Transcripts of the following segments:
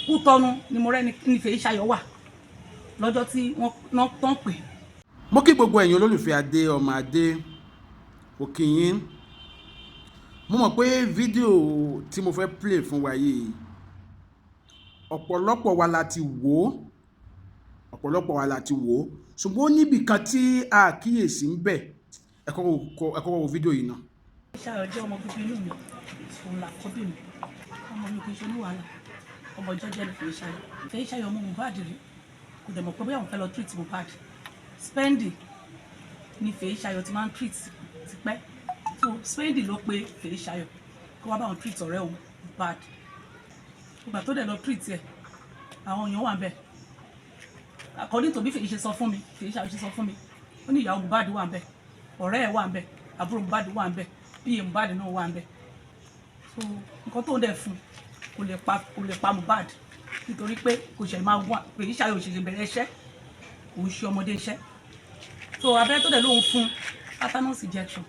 Kútọ́nù ni mo rẹ́ni ní Fèyíṣayọ̀ wà lọ́jọ́ tí wọ́n tán pè. Mo kí gbogbo ẹ̀yin olólùfẹ́ Adé ọmọ Adé, mo kí yín. Mo mọ̀ pé fídíò tí mo fẹ́ play fún wa yìí, ọ̀pọ̀lọpọ̀ wa la ti wò ó, ọ̀pọ̀lọpọ̀ wa la ti wò ó, ṣùgbọ́n ó níbì kan tí a kíyèsí ń bẹ̀. Ẹ kọ́kọ́ wo fídíò yìí náà. Fèyíṣayọ̀ jẹ́ ọmọ bíbí inú mi, òun là kọ́ bí mi. Ọmọ mi kì í ṣe oníwàhálà, ọmọ jẹ́jẹ́ ni Fèyíṣayọ̀. Fèyíṣayọ̀ ọmọ Mohbad rí, kò dẹ̀ mọ̀ pé bóyá òun fẹ́ lọ treat Mohbad. Spending ni Fèyíṣayọ̀ ti máa ń treat tipẹ́, so Spending ló pe Fèyíṣayọ̀ kó wá bá òun treat ọ̀rẹ́ òun Mohbad. Ìgbà tó dẹ̀ lọ treat ẹ̀, àwọn èèyàn wà ń bẹ̀. According to bí Fèyí ṣe sọ fún mi, Fèyíṣayọ̀ ṣe sọ fún mi, ó ní ìyàwó Mohbad wà ń bẹ̀, ọ̀rẹ́ ẹ̀ wà ń bẹ̀, àbúrò Mohbad wà ń bẹ̀, PA Mohbad náà wà ń bẹ̀. So nǹkan tó ń dẹ̀ fún kò lè pa Mohbad, nítorí pé kò ṣe máa wá. Fèyíṣayọ̀ òṣèṣe bẹ̀rẹ̀ iṣẹ́, kò ń ṣe ọmọdé iṣẹ́. So abẹ́rẹ́ tó dẹ̀ lóun fún, tetanus injection,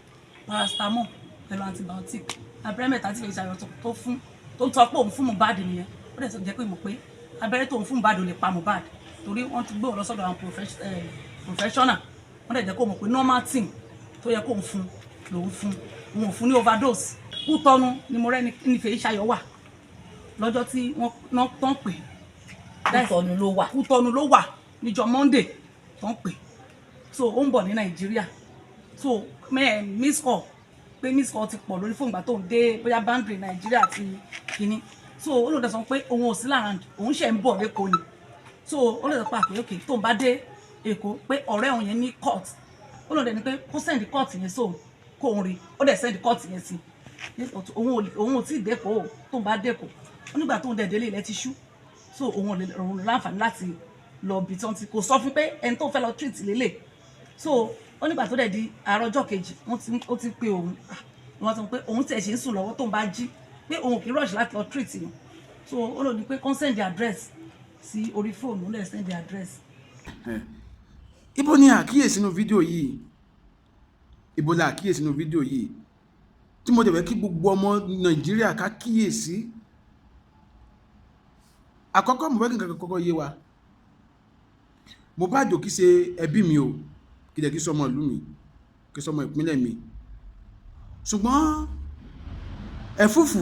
paracetamol pẹ̀lú antibiotic, abẹ́rẹ́ mẹ́ta tí Fèyíṣayọ̀ tó fún, tó ń tọ́ pé òun fún Mohbad nìyẹn. Ó dẹ̀ sọ jẹ́ pé mọ̀ pé abẹ́rẹ́ tó ń fún Mohbad ò lè pa Mohbad, torí wọ́n ti gbé òun lọ sọ́dọ̀ àwọn professional. Wọ́n dẹ̀ jẹ́ kó mọ̀ pé normal thing tó yẹ kó ń fún lòun fún, òun ò fún ní overdose. Kútọ́nù ni mo rẹ́ni ní Fèyíṣayọ̀ wà lọ́jọ́ tí wọ́n tán pè. Kútọ́nù ló wà? Kútọ́nù ló wà níjọ́ Monday tán pè. So ó ń bọ̀ ní Nàìjíríà, so miss call, pé miss call ti pọ̀ lórí fóònù gbà tó ń dé bóyá boundary Nàìjíríà àti kínní. So ó lòdì sọ pé òun ò sí lára, òun ṣẹ̀ ń bọ̀ lẹ́kọ̀ọ́ ni. So ó lè sọ pé àpè òkè tó ń bá dé Èkó, pé ọ̀rẹ́ òun yẹn ní cut. Ó lòdì ní pé kó send cut yẹn sóun kó òun rí. Ó dẹ̀ send cut yẹn sí. Òun ò tí ì dẹ́kọ̀ọ́, tó ń bá dẹ́kọ̀ọ́. Ó nígbà tó ń dẹ̀ délé, ilẹ̀ ti ṣú, so òun ò lè òun láǹfààní láti lọ bí tí wọ́n ti kò sọ fún pé ẹni tó fẹ́ lọ treat lélẹ̀. So ó nígbà tó dẹ̀ di àárọ̀ ọjọ́ kejì, wọ́n ti ó ti pe òun. Ah, wọ́n sọ pé òun tiẹ̀ ṣe ń sùn lọ́wọ́, tó ń bá jí, pé òun kì í rush láti lọ treat yẹn. So ó lò ní pé kó send the address sí orí fóònù. Ó lè send the address. Ibo ni àkíyèsí inú fídíò yìí? Ibo la àkíyèsí inú fídíò yìí tí mo dẹ̀ fẹ́ kí gbogbo ọmọ Nàìjíríà ká kíyèsí? Àkọ́kọ́, mo fẹ́ kí nǹkan kan kọ́kọ́ yé wa. Mohbad ò kí ṣe ẹbí mi o, kí dẹ̀ kí sọmọ ìlú mi, kí sọmọ ìpínlẹ̀ mi, ṣùgbọ́n ẹ̀fúùfù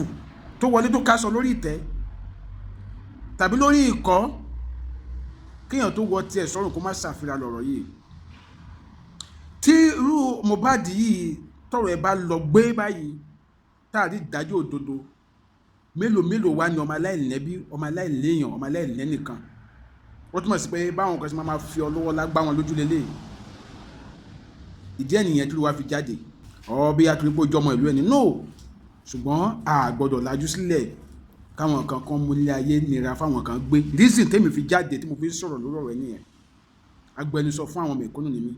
tó wọlé tó kásọ lórí ìtẹ́ tàbí lórí ìkọ́, kéèyàn tó wọ tiẹ̀ sọ́run kó má ṣàfihàn lọ̀rọ̀ yìí. Tí irú Mohbad yìí tọ̀rọ̀ ẹ̀ bá lọ gbé báyìí, tá a rí ìdájọ́ òdodo, mélòó mélòó wá ní ọmọ aláìlẹ́bí, ọmọ aláìléèyàn, ọmọ aláìlẹ́nìkan? Ó túmọ̀ sí pé báwọn kan ṣe máa fi ọlọ́wọ́ lágbá wọn lójú lélẹ̀. Ìdí ẹ̀ nìyẹn tí wàá fi jáde ọ bí a torí pé ojú ọmọ ìlú ẹni no, ṣùgbọ́n a gbọ́dọ̀ lajú sílẹ̀ káwọn kan kan mú ilé ayé nira fáwọn kan gbé. Reason tèmi fi jáde, tí mo fi ń sọ̀rọ̀ lórí ọ̀rọ̀ ẹ̀ nìyẹn. Agbẹnusọ fún àwọn mẹ̀kúnnù ni mí.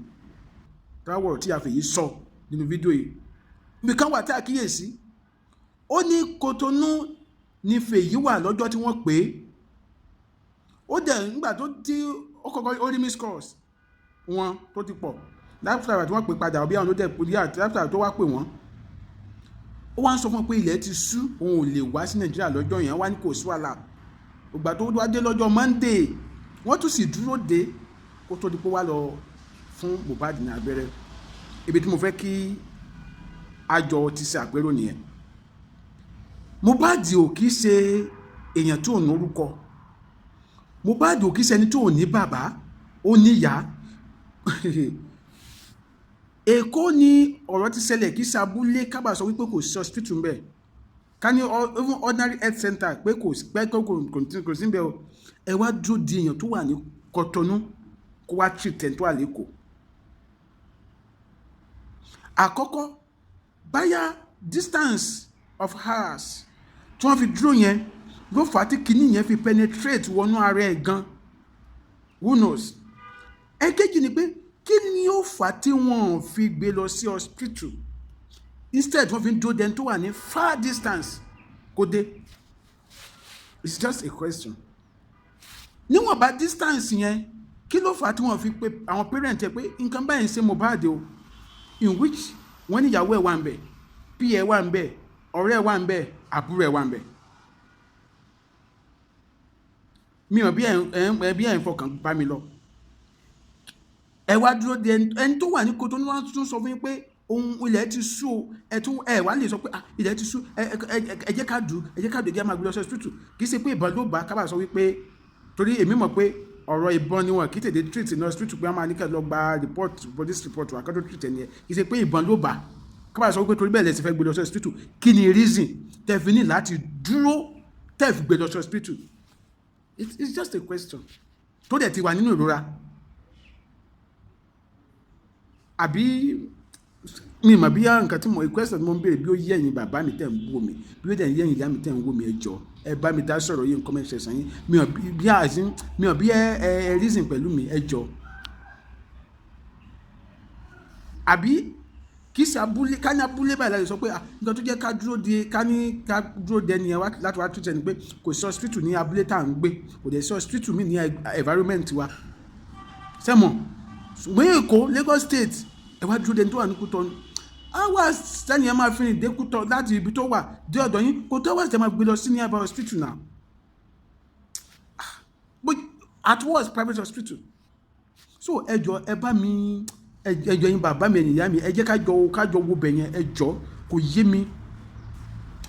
Táwọ̀rọ̀ tí a fèyí sọ nínú fídíò yìí, ibi kan wà tí a kíyèsí. Ó ní Kòtónú ní Fèyí wà lọ́jọ́ tí wọ́n pè é. Ó dẹ̀ nígbà tó tí ó kọ́kọ́ ó rí miss calls wọn tó ti pọ̀ láfíà tí wọ́n pè padà, bí àwọn ló dẹ̀ pé láfíà tó wá pè wọ́n. Ó wá ń sọ fún wọn pé ilẹ̀ ti ṣú, òun ò lè wá sí Nàìjíríà lọ́jọ́ yẹn. Wá ní kò sí wàhálà. Ìgbà tó wá dé lọ́jọ́ Monday, wọ́n tún sì dúró dé kó tó di pé wá lọ fún Mohbad ní abẹ́rẹ́. Ibi tí mo fẹ́ kí àjọ ti ṣe àpérò nìyẹn. Mohbad ò kì í ṣe èèyàn tí ò ní orúkọ. Mohbad ò kì í ṣe ẹni tí ò ní bàbá, ó ní ìyá. Èkó ni ọ̀rọ̀ ti ṣẹlẹ̀, kì í ṣe abúlé kábà sọ wípé kò sí hospital ńbẹ̀, ká ní even ordinary health center pé kò pé kò sí ńbẹ̀ o. Ẹ wá dúró di èèyàn tó wà ní Kọtọnú kó wá treat ẹ̀ tó wà lẹ́kọ̀ọ́. Àkọ́kọ́, báyà distance of hours tí wọ́n fi dúró yẹn ló fà á tí kinní yẹn fi penetrate wọnú ara ẹ̀ gan, who knows? Ẹ̀kejì ni pé, kí ni ó fà á tí wọ́n fi gbé lọ sí hospital? Instead, wọ́n fi ń dúró dẹni tó wà ní far distance kó dé. It's just a question. Níwọ̀nba distance yẹn, kí ló fà á tí wọ́n fi pe àwọn parent ẹ pé nǹkan báyìí ń ṣe Mohbad o, in which wọ́n ní ìyàwó ẹ̀ wà ń bẹ̀, PA ẹ̀ wà ń bẹ̀, ọ̀rẹ́ ẹ̀ wà ń bẹ̀, àbúrò ẹ̀ wà ń bẹ̀? Mi ò bí ẹ̀ bí ẹ̀ ń fọkàn bá mi lọ. Ẹ wá dúró de ẹni tó wà ní Kotonu, wọn tún sọ fún yín pé ohun ilẹ̀ ti sú o. Ẹ tún ẹ wá lè sọ pé, "Ah, ilẹ̀ ti sú, ẹ ẹ ẹ jẹ́ ká dù, ẹ jẹ́ ká dù, ẹ jẹ́ máa gbé lọ sí hospital." Kì í ṣe pé ìbọn ló bá kábà sọ wípé, torí èmi mọ̀ pé ọ̀rọ̀ ìbọn ni wọn kì í tètè treat ní hospital, pé wọ́n máa ní ká lọ gba report, police report wà kátó treat ẹni yẹn. Kì í ṣe pé ìbọn ló bá kábà sọ wípé torí bẹ́ẹ̀ lẹ ti fẹ́ gbé lọ sí hospital. Kí ni reason tẹ́ fi ní láti dúró, tẹ́ fi gbé lọ sí hospital? It's just a question. Tó dẹ̀ ti wà nínú ìrora, àbí mi mọ̀ bí nǹkan tí mo question tí mo ń béèrè, bí ó yé ẹ̀yin bàbá mi tẹ̀ ń wò mí, bí ó dẹ̀ ń yé ẹ̀yin ìyá mi tẹ̀ ń wò mí. Ẹ jọ̀ọ́, ẹ bá mi dá sọ̀rọ̀ yìí ní comment section yín. Mi ò bí àzín, mi ò bí ẹ reason pẹ̀lú mi. Ẹ jọ̀ọ́, àbí kì í ṣe abúlé, ká ní abúlé báyìí láti sọ pé nǹkan tó jẹ́ ká dúró de, ká ní ká dúró de ẹni yẹn láti wá treat ẹni, pé kò sí hospital ní abúlé tá à ń gbé, kò dẹ̀ sí hospital mi ní environment wa sẹ́mọ̀. Ṣùgbọ́n Èkó, Lagos State, ẹ wá dúró de ẹni tó wà ní Kútọ́nù. Hours sẹ́ni ẹ máa fi rìn dé Kútọ́ láti ibi tó wà dé ọ̀dọ̀ yín, kò tó hours tẹ́ máa gbé lọ sí nearby hospital now, but at worst, private hospital. So ẹ jọ̀ọ́, ẹ bá mi, ẹ jọ̀ọ́, yín bàbá mi, ẹ̀yin ìyá mi, ẹ jẹ́ ká jọ wo bẹ̀ yẹn. Ẹ jọ̀ọ́, kò yé mi.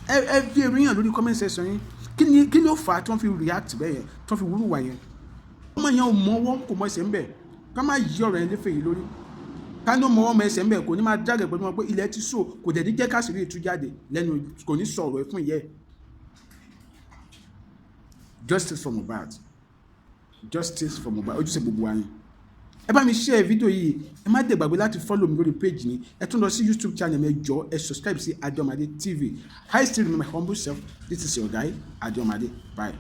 Ẹ fi èrò yàn lórí comment section yín. Kí ló fà á tí wọ́n fi react bẹ́ẹ̀ yẹn, tí wọ́n fi wúrú wà yẹn? Ọmọ yẹn ò mọ ọwọ́, kò mọ ẹsẹ̀ ń bẹ̀. Ká má yí ọ̀rọ̀ yẹn léfè yìí lórí. Ká ní ó mọ ọwọ́ mọ ẹsẹ̀ ń bẹ̀, kò ní máa jáde pẹ̀lú wọn pé ilẹ̀ ti sùn, kò dẹ̀ ní jẹ́ káṣírí ìtú jáde lẹ́nu, kò ní sọ̀rọ̀ ẹ̀ fún ìyẹ́ ẹ̀. Justice for Mohbad, justice for Mohbad, ojúṣe gbogbo wa ni. Ẹ bá mi share fídíò yìí. Ẹ má dẹ̀ gbàgbé láti follow mi lórí page mi. Ẹ tún lọ sí YouTube channel mi. Ẹ jọ̀ọ́, ẹ subscribe sí Adeomade TV. I still remain my humble self. This is your guy, Adeomade. Bye.